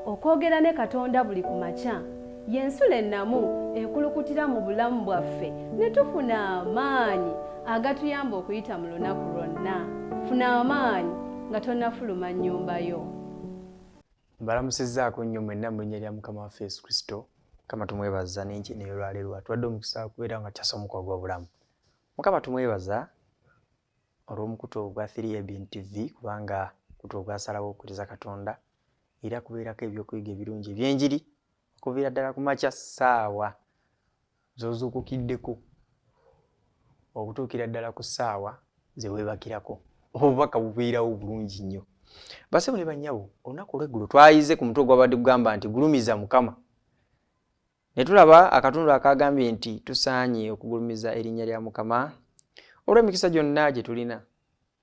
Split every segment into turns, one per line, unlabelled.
Okwogera ne Katonda buli ku makya y'ensulo ennamu ekulukutira mu bulamu bwaffe ne tufuna amaanyi agatuyamba okuyita mu lunaku lwonna. Funa amaanyi nga tonnafuluma nnyumba yo.
Mbalamusizzaako nnyo mwenna mu linnya lya Mukama waffe Yesu Kristo. Mukama tumwebaza n'enkya eno ey'olwaleero atuwadde omukisa okubeera nga tukyasa omukka ogw'obulamu. Mukama tumwebaza olw'omukutu ogwa 3ABN TV kubanga mukutu ogwasalawo okuweereza Katonda era kubeerako ebyokuyiga ebirungi eby'enjiri okuviira ddala ku makya ssaawa z'ozuukukiddeko okutuukira ddala ku ssaawa ze weebakirako. Obubaka bubeerawo bulungi nnyo. Bassebo ne bannyabo, olunaku olw'eggulo twayize ku mutwe ogwabadde gugamba nti gulumiza Mukama. Ne tulaba akatundu akagambye nti tusaanye okugulumiza erinnya lya Mukama olw'emikisa gyonna gye tulina.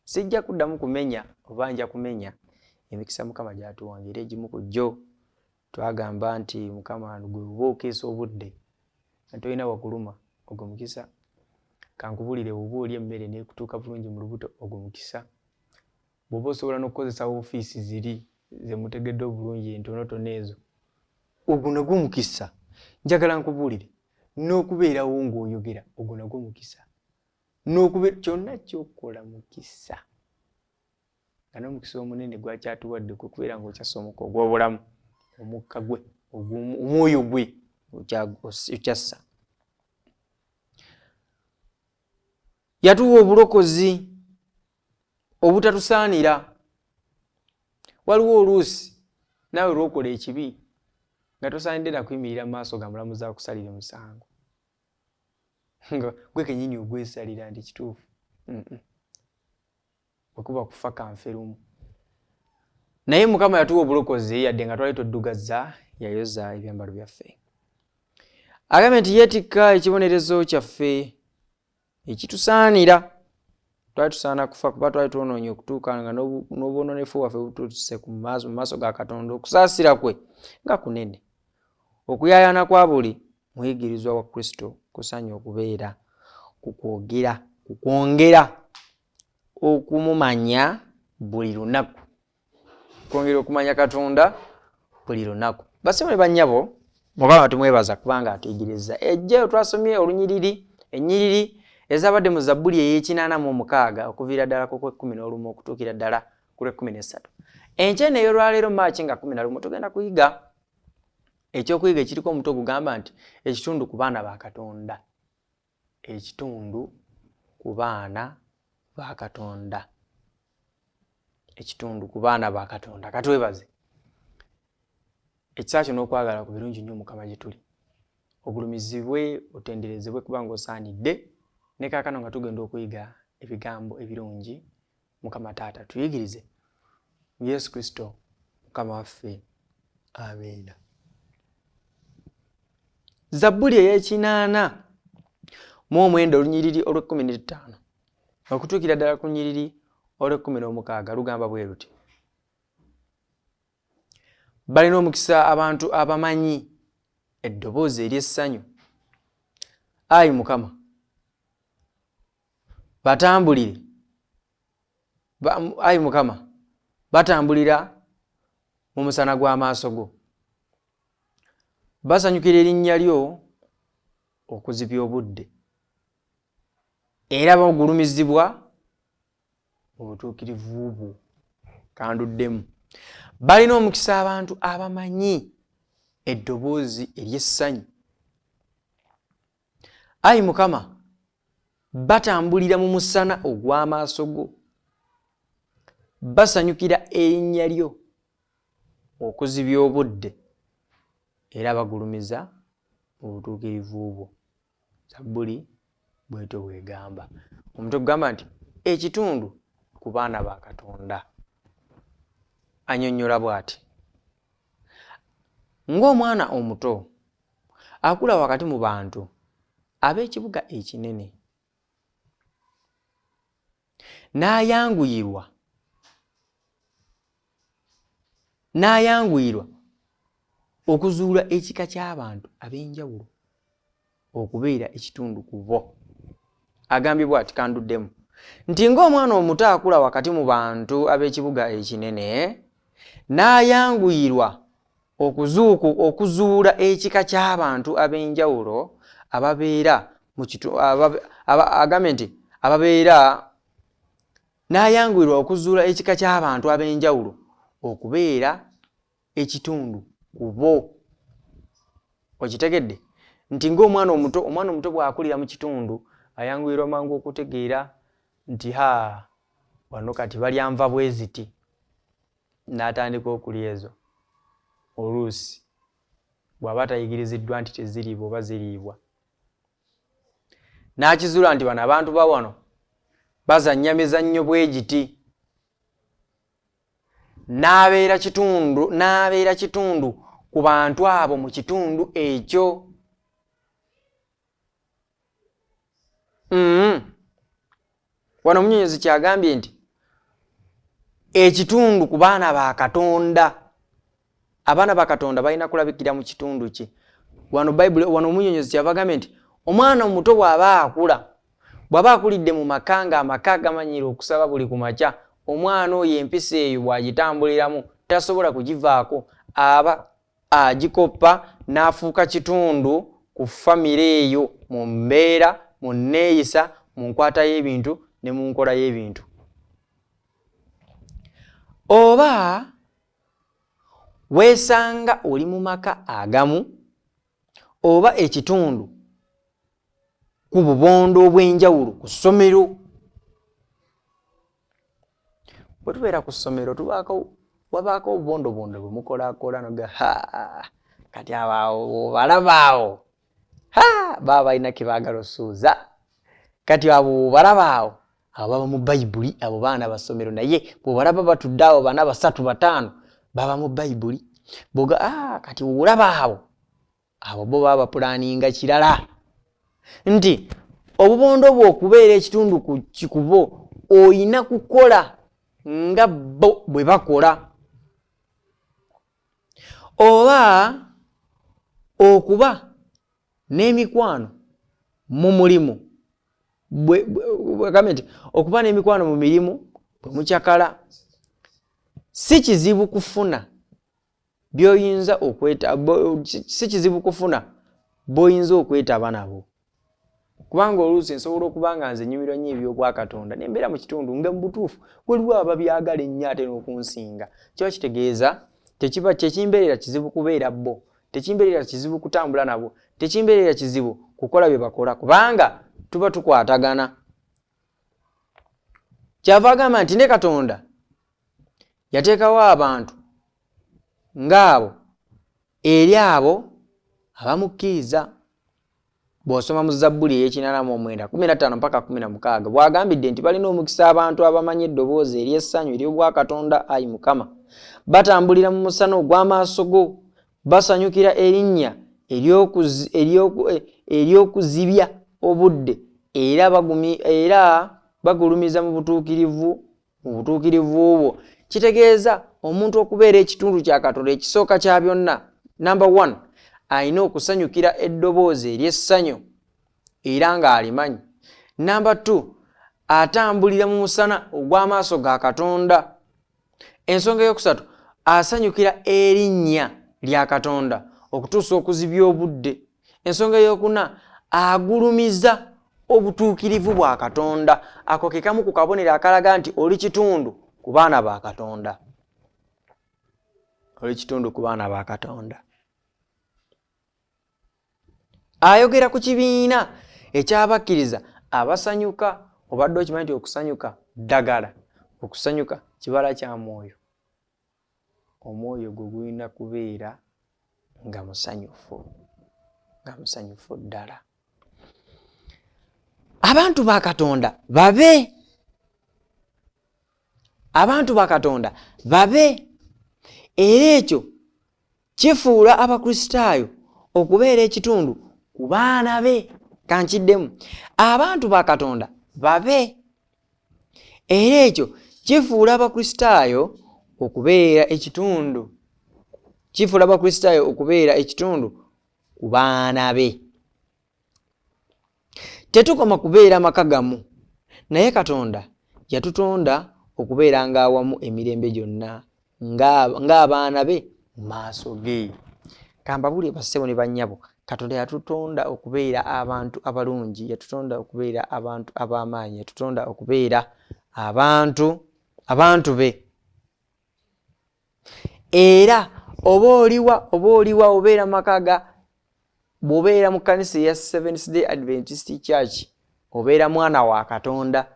Sijja kuddamu kumenya oba nja kumenya emikisa Mukama gy'atuwa ng'era egimu ku gyo twagamba nti Mukama gwe oba okeesa obudde nga tolina wakuluma ogwo mukisa. Kankubulire bw'oba olya emmere n'ekutuuka bulungi mu lubuto ogwo mukisa. Bw'oba osobola n'okukozesa ofiisi ziri ze mutegedde obulungi entonotono ezo ogwo nagwo mukisa. Njagala nkubuulire n'okubeerawo ng'oyogera ogwo nagwo mukisa. N'okube kyonna ky'okola mukisa. Nga n'omukisa omunene gwakyatuwadde kwe kubeera ng'okyassa omukka ogw'obulamu, omukka gwe, omwoyo gwe okyassa. Yatuwa obulokozi obutatusaanira. Waliwo oluusi naawe lw'okola ekibi nga tosaanidde na kuyimirira mu maaso ga mulamuzi akusalire musango. Nga gwe kennyini ogwesalira nti kituufu. Bwe kuba kufa kanfe lumu. Naye Mukama yatuwa obulokozi yadde nga twali tweddugazza, yayoza ebyambalo byaffe. Agambye nti yeetikka ekibonerezo kyaffe ekitusaanira. Twali tusaana kufa kuba twali twonoonye okutuuka nga n'obwonoonefu bwaffe butuuse mu maaso ga Katonda. Okusaasira kwe nga kunene. Okuyaayaana kwa buli muyigirizwa wa Kristo kusaanye okubeera ku kwogera, ku kwongera okumumanya buli lunaku, kwongera okumanya Katonda buli lunaku. Bassebo ne bannyabo, Mukama tumwebaza kubanga atuyigiriza. Ejjo twasomye olunyiriri, ennyiriri ezabadde mu Zabbuli ey'ekinaana mu omukaaga okuviira ddala ku kw'ekkumi n'olumu okutuukira ddala ku lw'ekkumi n'essatu. Enkya eno ey'olwaleero Maaki nga 11 tugenda kuyiga ekyokuyiga ekiriko omutwe ogugamba nti ekitundu ku baana ba Katonda. Ekitundu ku baana ba Katonda. Ekitundu ku baana ba Katonda. Katwebaze. Ekisa kyo n'okwagala ku birungi nnyo Mukama gye tuli. Ogulumizibwe, otenderezebwe kubanga osaanidde. Ne kaakano nga tugenda okuyiga ebigambo ebirungi Mukama Taata tuyigirize. Mu Yesu Kristo Mukama waffe. Amiina. Zabbuli ey'ekinaana mu omwenda olunyiriri olw'ekkumi n'ettaano okutuukira ddala ku nyiriri olw'ekkumi n'omukaaga lugamba bwe luti. Balina omukisa abantu abamanyi eddoboozi ery'essanyu. Ayi Mukama, batambulire. Ayi Mukama, batambulira mu musana gw'amaaso go. Basanyukira erinnya lyo okuzibya obudde, era bagulumizibwa mu butuukirivu bwo. Kanduddemu. Balina omukisa abantu abamanyi eddoboozi ery'essanyu. Ayi Mukama, batambulira mu musana ogw'amaaso go, basanyukira erinnya lyo okuzibya obudde, era bagulumiza mu butuukirivu bwo. Zabbuli bw'etyo bw'egamba. Omutwe gugamba nti ekitundu ku baana ba Katonda. Annyonnyola bw'ati, Ng'omwana omuto akula wakati mu bantu ab'ekibuga ekinene, n'ayanguyirwa n'ayanguyirwa okuzuula ekika ky'abantu ab'enjawulo okubeera ekitundu ku bo. Agambye bw'ati, Kanduddemu nti ng'omwana omuto akula wakati mu bantu ab'ekibuga ekinene n'ayanguyirwa Okuzuula ekika ky'abantu ab'enjawulo ababeera mu agambye nti ababeera n'ayanguyirwa okuzuula ekika ky'abantu ab'enjawulo okubeera ekitundu ku bo. Okitegedde nti ng'omwana omuto, omwana omuto bw'akulira mu kitundu ayanguyirwa mangu okutegeera nti ha, wano kati balya nva bwe ziti, n'atandika okulya ezo. Oluusi bw'aba tayigiriziddwa nti teziriibwa oba ziriibwa, n'akizuula nti bano abantu ba wano bazannya mizannyo bwe giti, n'abeera kitundu ku bantu abo mu kitundu ekyo. Wano omunyonyozi kyagambye nti ekitundu ku baana ba Katonda, abaana ba Katonda balina kulabikira mu kitundu ki. Wano Bayibuli, wano omunyonyozi kyabagambye nti omwana omuto bw'aba akula, bw'aba akulidde mu maka ng'amaka gamanyiira okusaba buli ku makya, omwana oyo empisa eyo bw'agitambuliramu tasobola kugivaako, aba agikoppa n'afuuka kitundu ku famire eyo mu mbeera, mu nneeyisa, mu nkwata y'ebintu ne mu nkola y'ebintu. Oba weesanga oli mu maka agamu oba ekitundu ku bubondo obw'enjawulo ku ssomero. Bwe tubeera ku ssomero wabaako obubondobondo bwe mukolakola noga ha, kati abo awo obalaba awo, ha, baba balina ke baagala osuuza. Kati abo obalaba awo, abo baba mu Bayibuli, abo baana ba ssomero, naye bw'obalaba batudde awo bana 3 5 baba mu Bayibuli. Bw'oga, kati olaba abo, abo bo baba bapulaninga kirala nti obubondo bwo okubeera ekitundu ku kikubo oyina kukola nga bo bwe bakola, oba okuba n'emikwano mu mulimu bwe nti okuba n'emikwano mu mirimu bwe mukyakala si kizibu kufuna by'oyinza okweta, si kizibu kufuna b'oyinza okwetaba nabo, kubanga oluusi nsobola okuba nga nze nnyumirwa nnyo eby'obwakatonda ne mbeera mu kitundu nga mu butuufu waliwo ababyagala ennyo ate n'okunsinga. Kiba kitegeeza tekiba tekimbeerera kizibu kubeera bo, tekimbeerera kizibu kutambula nabo, tekimbeerera kizibu kukola bye bakola, kubanga tuba tukwatagana. Kyava agamba nti ne Katonda yateekawo abantu ng'abo eri abo abamukkiriza. Bw'osoma mu Zabbuli ey'ekinana mu 9 15 mpaka 16, bw'agambidde nti balina omukisa abantu abamanyi eddoboozi ery'essanyu ery'obwakatonda, ayi Mukama, batambulira mu musana ogw'amaaso go, basanyukira erinnya ery'okuzibya obudde, era bagulumiza mu butuukirivu bwo. Kitegeeza omuntu okubeera ekitundu kya Katonda ekisooka kya byonna, number 1, alina okusanyukira eddoboozi ery'essanyu era ng'alimanyi. Number 2, atambulira mu musana ogw'amaaso ga Katonda. Ensonga eyokusatu, asanyukira erinnya lya Katonda okutuusa okuzibya obudde. Ensonga eyokuna, agulumiza obutuukirivu bwa Katonda. Ako ke kamu ku kabonero akalaga nti oli kitundu ku baana ba Katonda. Oli kitundu ku baana ba Katonda. Ayogera ku kibiina ekyabakkiriza abasanyuka. Obadde okimanyi nti okusanyuka ddagala, okusanyuka kibala kya mwoyo. Omwoyo gwo gulina kubeera nga musanyufu, nga musanyufu ddala. Abantu ba Katonda babe, abantu ba Katonda babe, era ekyo kifuula Abakristaayo okubeera ekitundu ku baana be. Kankiddemu, abantu ba Katonda babe, era ekyo kifuula Abakristaayo okubeera ekitundu, kifuula Abakristaayo okubeera ekitundu ku baana be. Tetukoma kubeera maka gamu, naye Katonda yatutonda okubeeranga awamu emirembe gyonna ng'abaana be mu maaso ge. Kambabuulire bassebo ne bannyabo, Katonda yatutonda okubeera abantu abalungi, yatutonda okubeera abantu ab'amaanyi, yatutonda okubeera abantu be. Era oba oliwa obeera maka ga, bw'obeera mu kkanisa eya Seventh Day Adventist Church, obeera mwana wa Katonda.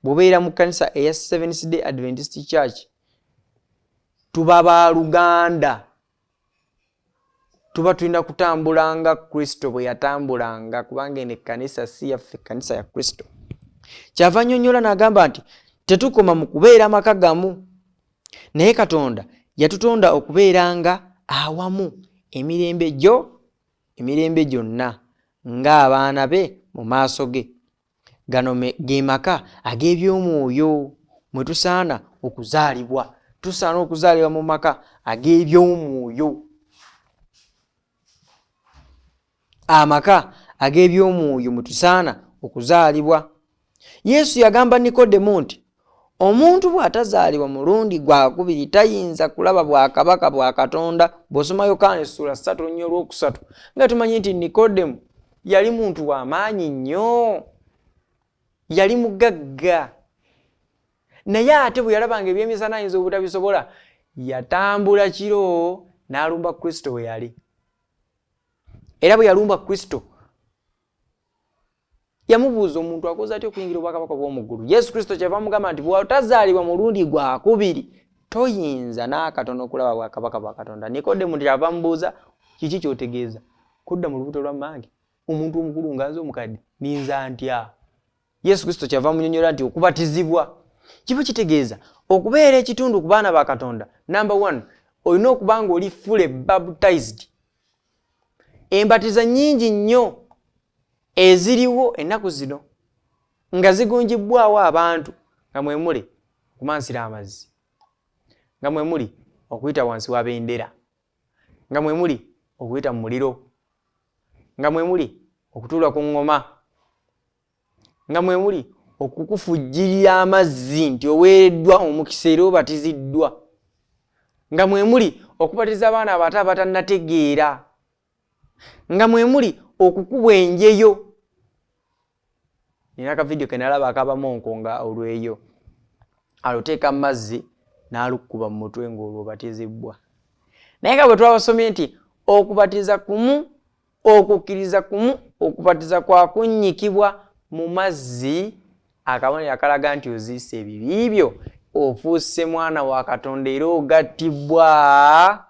Bw'obeera mu kkanisa eya Seventh Day Adventist Church, tuba baaluganda. Tuba tulina kutambula nga Kristo bwe yatambulanga, kubanga eno ekkanisa si yaffe, ekkanisa ya Kristo. Kyava annyonnyola n'agamba nti tetukoma mu kubeera maka gamu, naye Katonda yatutonda okubeeranga awamu emirembe gyonna ng'abaana be mu maaso ge. Gano ge maka ag'ebyomwoyo mwe tusaana okuzaalibwa. Tusaana okuzaalibwa mu maka ag'ebyomwoyo. Amaka ag'ebyomwoyo mwe tusaana okuzaalibwa. Yesu yagamba Nikodemu nti omuntu bw'atazaalibwa mulundi gwa kubiri tayinza kulaba bwakabaka bwa Katonda. Bw'osoma Yokaana essula 3:3, nga tumanyi nti Nikodemu yali muntu wa maanyi nnyo, yali mugagga, naye ate bwe yalabanga ebyemisana ayinza obutabisobola, yatambula kiro n'alumba Kristo we yali. Era bwe yalumba Kristo, yamubuuza omuntu akoze atya okuyingira obwakabaka bw'omu ggulu. Yesu Kristo kyava amugamba nti bw'otazaalibwa mulundi gwa kubiri toyinza n'akatono okulaba bwakabaka bwa Katonda. Nikodemu kyava amubuuza, kiki ky'otegeeza? Kudda mu lubuto lwa mmange, omuntu omukulu nga nze omukadde, ninza ntya? Yesu Kristo kyava amunyonnyola nti okubatizibwa kiba kitegeeza okubeera ekitundu ku baana ba Katonda. Number 1, olina okuba ng'oli fully baptized. Embatiza nnyingi nnyo eziriwo ennaku zino nga zigunjibbwawo abantu, nga mwe muli okumansira amazzi, nga mwe muli okuyita wansi wa bendera, nga mwe muli okuyita mu muliro, nga mwe muli okutuula ku ŋŋoma, nga mwe muli okukufujjirira amazzi nti oweereddwa omukisa era obatiziddwa, nga mwe muli okubatiza abaana abato abatannategeera, nga mwe muli okukubwa enjeyo. Nina akavidiyo ke nalaba akabamonko nga olweyo aluteeka mu mazzi n'alukuba mu mutwe ng'olwo obatizibwa. Naye nga bwe twabasomye nti okubatiza kumu, okukkiriza kumu, okubatiza kwa kunnyikibwa mu mazzi, akabonero akalaga nti oziise ebibi byo, ofuuse mwana wa Katonda era ogattibwa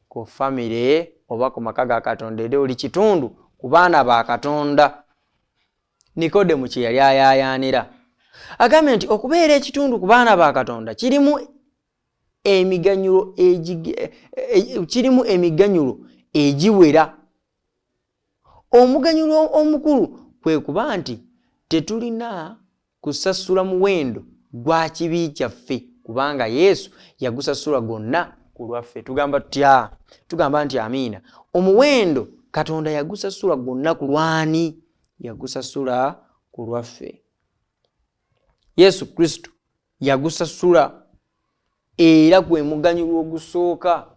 ku famire oba ku maka ga Katonda, era oli kitundu ku baana ba Katonda. Nikodemu kye yali ayaayaanira. Agambye nti okubeera ekitundu ku baana ba Katonda kirimu emiganyulo egiwera. Omuganyulo omukulu kwe kuba nti tetulina kusasula muwendo gwa kibi kyaffe, kubanga Yesu yagusasula gwonna ku lwaffe. Tugamba tutya? Tugamba nti amiina. Omuwendo Katonda yagusasula gwonna ku lwani? Yagusasula ku lwaffe. Yesu Kristo yagusasula, era gwe muganyulo ogusooka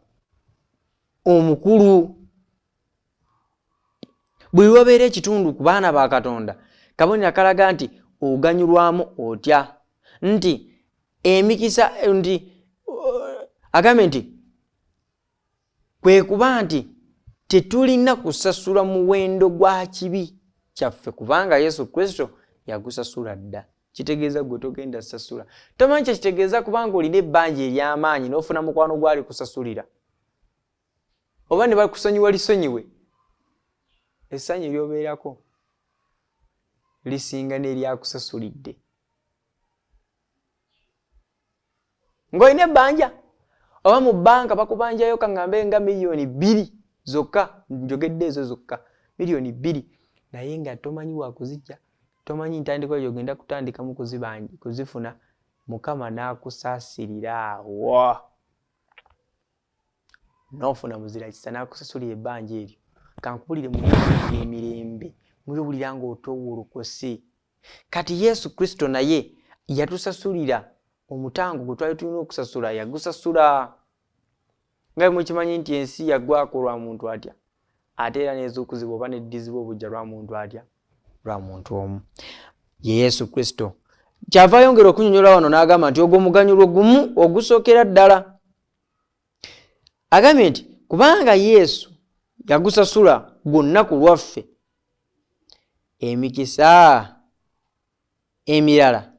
omukulu. Buli lw'obeera ekitundu ku baana ba Katonda, kabonero akalaga nti oganyulwamu otya, nti emikisa, nti agambe nti kwe kuba nti tetulina kusasula muwendo gwa kibi kyaffe, kubanga Yesu Kristo yagusasula dda. Kitegeeza gwe togenda sasula. Tomanyi kye kitegeeza kubanga olina ebbanja ery'amaanyi n'ofuna mukwano gwali kusasulira, oba ne bakusonyiwa lisonyiwe, essanyu ly'obeerako lisinga n'eryakusasulidde. Ng'olina ebbanja oba mu bbanka bakubanjayo kaŋŋambe nga 2,000,000 zokka, njogedde ezo zokka 2,000,000, naye nga tomanyi wakuzijja, tomanyi ntandikwa gy'ogenda kutandikamu kuzifuna, Mukama n'akusaasirira awo n'ofuna muzira kisa n'akusasulira ebbanja eryo. Kankubulire mu emirembe muli owulira ng'otoowolokose. Kati Yesu Kristo naye yatusasulira omutango gwe twali tulina okusasula, yagusasula. Nga bwe mukimanyi nti ensi yaggwako lwa muntu atya, ate era n'ezuukuzibwa oba n'eddizibwa obujja lwa muntu atya, lwa muntu omu, ye Yesu Kristo. Kyava ayongera okunyonyola wano n'agamba nti ogwo muganyulo gumu ogusookera ddala. Agambye nti kubanga Yesu yagusasula gwonna ku lwaffe, emikisa emirala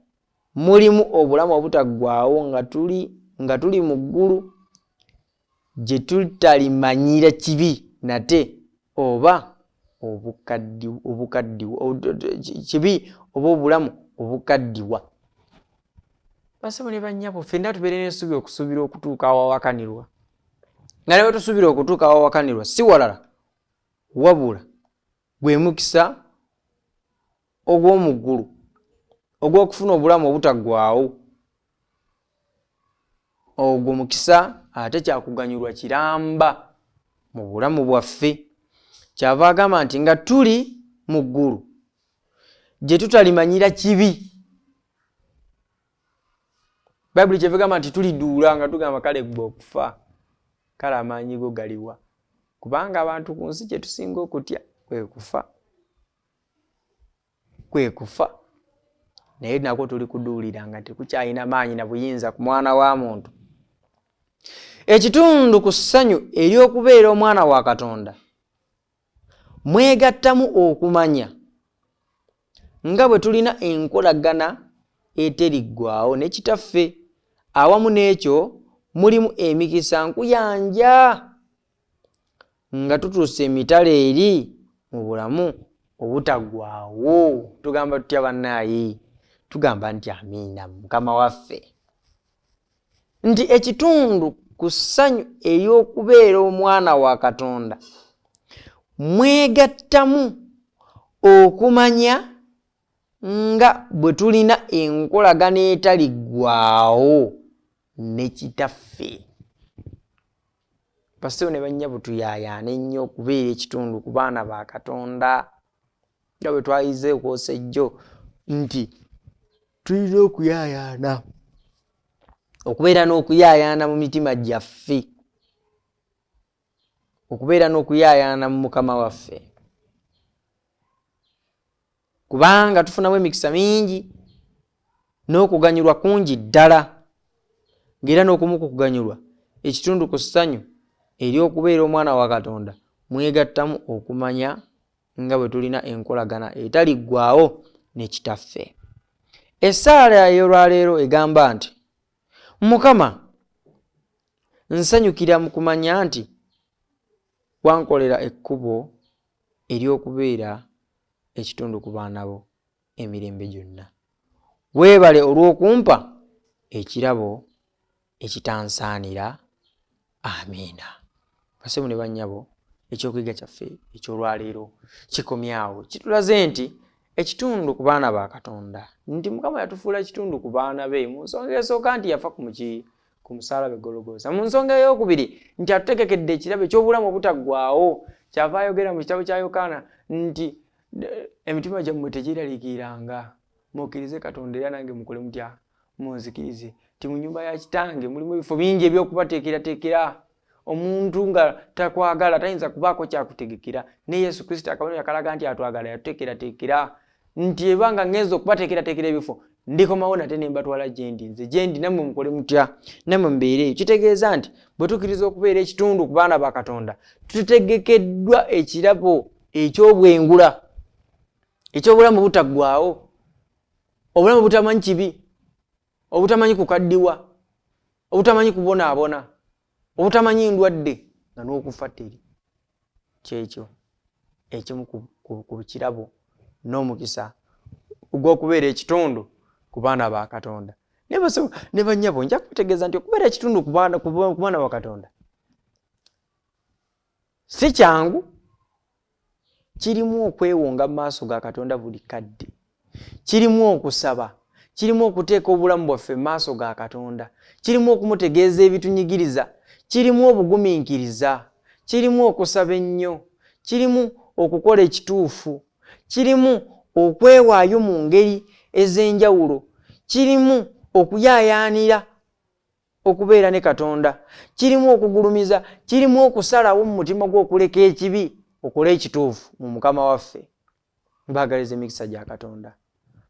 mulimu obulamu obutaggwaawo nga tuli mu ggulu gye tutalimanyira kibi nate oba kibi oba obulamu obukaddiwa. Basebo ne bannyabo, ffenna tubeere n'essuubi okusuubira okutuuka awawakanirwa. Nga ne bwe tusuubira okutuuka awawakanirwa si walala, wabula gwe mukisa ogw'omu ggulu ogw'okufuna obulamu obutaggwaawo. Ogwo mukisa ate kyakuganyulwa kiramba mu bulamu bwaffe. Kyava agamba nti nga tuli mu ggulu gye tutalimanyira kibi. Bayibuli kyeva egamba nti tuliduula nga tugamba kale ggwe okufa, kale amaanyi go galiwa? Kubanga abantu ku nsi kye tusinga okutya kwe kufa, kwe kufa. Naye nakwo tuli kuduulira nga tekukyalina maanyi na buyinza ku mwana wa muntu. Ekitundu ku ssanyu ery'okubeera omwana wa Katonda mwegattamu okumanya nga bwe tulina enkolagana eteriggwaawo ne Kitaffe. Awamu n'ekyo mulimu emikisa nkuyanja nga tutuuse emitala eri mu bulamu obutaggwaawo. Tugamba tutya bannaayi? Tugamba nti amiina Mukama waffe. Nti ekitundu ku ssanyu ery'okubeera omwana wa Katonda mwegattamu okumanya nga bwe tulina enkolagana etaliggwaawo ne Kitaffe. Bassebo ne bannyabo, tuyaayaane nnyo okubeera ekitundu ku baana ba Katonda, nga bwe twayize okwosa ejjo nti tulina okuyaayaana, okubeera n'okuyaayaana mu mitima gyaffe, okubeera n'okuyaayaana mu Mukama waffe, kubanga tufunamu emikisa mingi n'okuganyulwa kungi ddala. Ng'era n'okumu ku kuganyulwa, ekitundu ku ssanyu ery'okubeera omwana wa Katonda mwegattamu okumanya nga bwe tulina enkolagana etaliggwaawo ne Kitaffe. Essaala ey'olwaleero egamba nti, Mukama, nsanyukira mu kumanya nti wankolera ekkubo ery'okubeera ekitundu ku baana bo emirembe gyonna. Weebale olw'okumpa ekirabo ekitansaanira. Amiina. Basebo ne bannyabo, ekyokuyiga kyaffe eky'olwaleero kikomyawo. Kitulaze nti ekitundu ku baana ba Katonda, nti Mukama yatufuula kitundu ku baana be mu nsonga esooka nti yafa ku musaalaba e Gologoosa, mu nsonga ey'okubiri nti atutegekedde ekirabo eky'obulamu obutaggwaawo. Kyava ayogera mu kitabo kya Yokaana nti emitima gyammwe tegyeraliikiriranga, mukkirize Katonda era nange mukole mutya, munzikirize. Nti mu nnyumba ya Kitange mulimu ebifo bingi eby'okubateekerateekera. Omuntu nga takwagala tayinza kubaako kyakutegekera, ne Yesu Kristo akabonero akalaga nti atwagala yatuteekerateekera nti ebanga ngenze okubateekerateekera ebifo, ndikomawo nate ne mbatwala gye ndi, nze gye ndi nammwe mukole mutya, nammwe mubeere eyo. Kitegeeza nti bwe tukkiriza okubeera ekitundu ku baana ba Katonda, tutegekeddwa ekirabo eky'obwengula, eky'obulamu butaggwaawo, obulamu butamanyi kibi, obutamanyi kukaddiwa, obutamanyi kubonaabona, obutamanyi ndwadde, nga n'okufa teri. Kyekyo ekimu ku kirabo n'omukisa ogw'okubeera ekitundu ku baana ba Katonda. Ne basebo ne bannyabo, nja kubategeeza nti okubeera ekitundu ku baana ba Katonda si kyangu. Kirimu okwewonga mu maaso ga Katonda buli kadde, kirimu okusaba, kirimu okuteeka obulamu bwaffe mu maaso ga Katonda, kirimu okumutegeeza ebitunyigiriza, kirimu obugumiikiriza, kirimu okusaba ennyo, kirimu okukola ekituufu, kirimu okwewaayo mu ngeri ez'enjawulo, kirimu okuyaayaanira okubeera ne Katonda, kirimu okugulumiza, kirimu okusalawo mu mutima gwo okuleka ekibi okole ekituufu mu Mukama waffe. Mbaagaliza emikisa gya Katonda,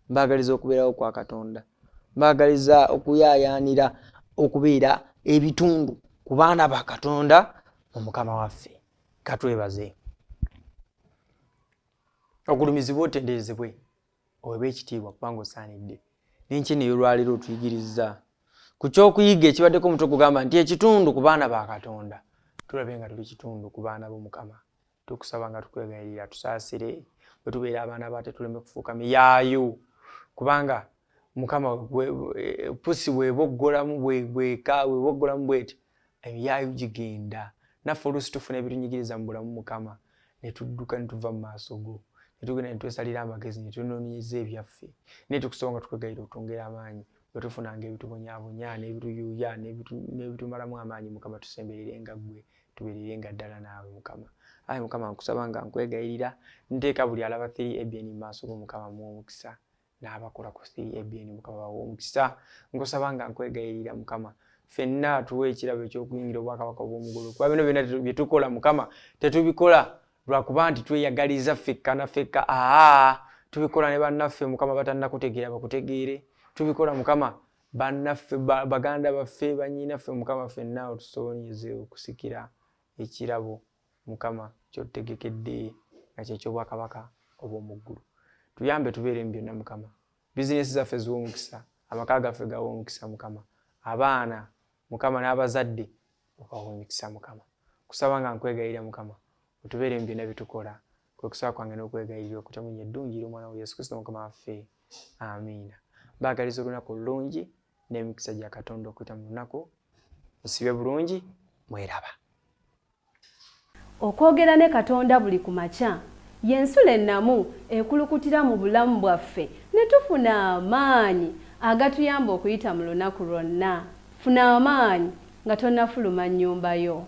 mbaagaliza okubeerawo kwa Katonda, mbaagaliza okuyaayaanira okubeera ebitundu ku baana ba Katonda mu Mukama waffe. Katwebaze. Ogulumizibwe, otenderezebwe, oweebwe ekitiibwa kubanga osaanidde. N'enkya ey'olwaleero otuyigiriza ku kyokuyiga ekibaddeko omutwe gugamba nti ekitundu ku baana ba Katonda. Tulabe nga tuli kitundu ku baana b'Omukama. Tukusaba nga tukwegayirira tusaasire, bwe tubeera abaana ba tetuleme kufuuka miyaayu, kubanga Mukama pusi bweboggolamu bweboggolamu bweti emiyaayu gigenda. Naffe oluusi tufuna ebitunyigiriza mu bulamu Mukama, ne tudduka ne tuva mu maaso go, ne tugenda ne twesalira amagezi, ne tunoonyeza ebyaffe. Naye tukusaba nga tukwegayirira otwongere amaanyi bwe tufunanga ebitubonyaabonya n'ebituyuuya n'ebitumalamu amaanyi. Mukama tusembererenga ggwe, tubeererenga ddala naawe Mukama. Ayi Mukama, nkusaba nga nkwegayirira, nteeka buli alaba 3ABN mu maaso go Mukama, muwe omukisa, n'abakola ku 3ABN Mukama bawe omukisa. Nkusaba nga nkwegayirira Mukama, ffenna tuwe ekirabo eky'okuyingira obwakabaka obw'omugulu, kuba bino byonna bye tukola Mukama tetubikola lwakuba nti tweyagaliza ffekka na ffekka, aa tubikola ne bannaffe Mukama batannakutegeera bakutegeere. Tubikola Mukama bannaffe, baganda baffe, bannyinaffe Mukama, ffenna otusonyeze okusikira ekirabo Mukama ky'otutegekedde nga kyeky'obwakabaka obw'omu ggulu. Tuyambe tubeere mu byonna Mukama. Bizinesi zaffe ziwe omukisa, amaka gaffe gawe omukisa Mukama, abaana Mukama n'abazadde obawe omukisa Mukama. Kusaba nga nkwegayirira Mukama otubeere mu byonna bye tukola, kwe kusaba kwange n'okwegayirira okutamunya eddungi eri Omwana wa Yesu Kristo Mukama waffe. Amiina. Mbaagaliza olunaku olulungi n'emikisa gya Katonda okuyita mu lunaku. Musibe bulungi, mweraba.
Okwogera ne Katonda buli ku makya y'ensulo ennamu ekulukutira mu bulamu bwaffe ne tufuna amaanyi agatuyamba okuyita mu lunaku lwonna. Funa amaanyi nga tonnafuluma nnyumba yo.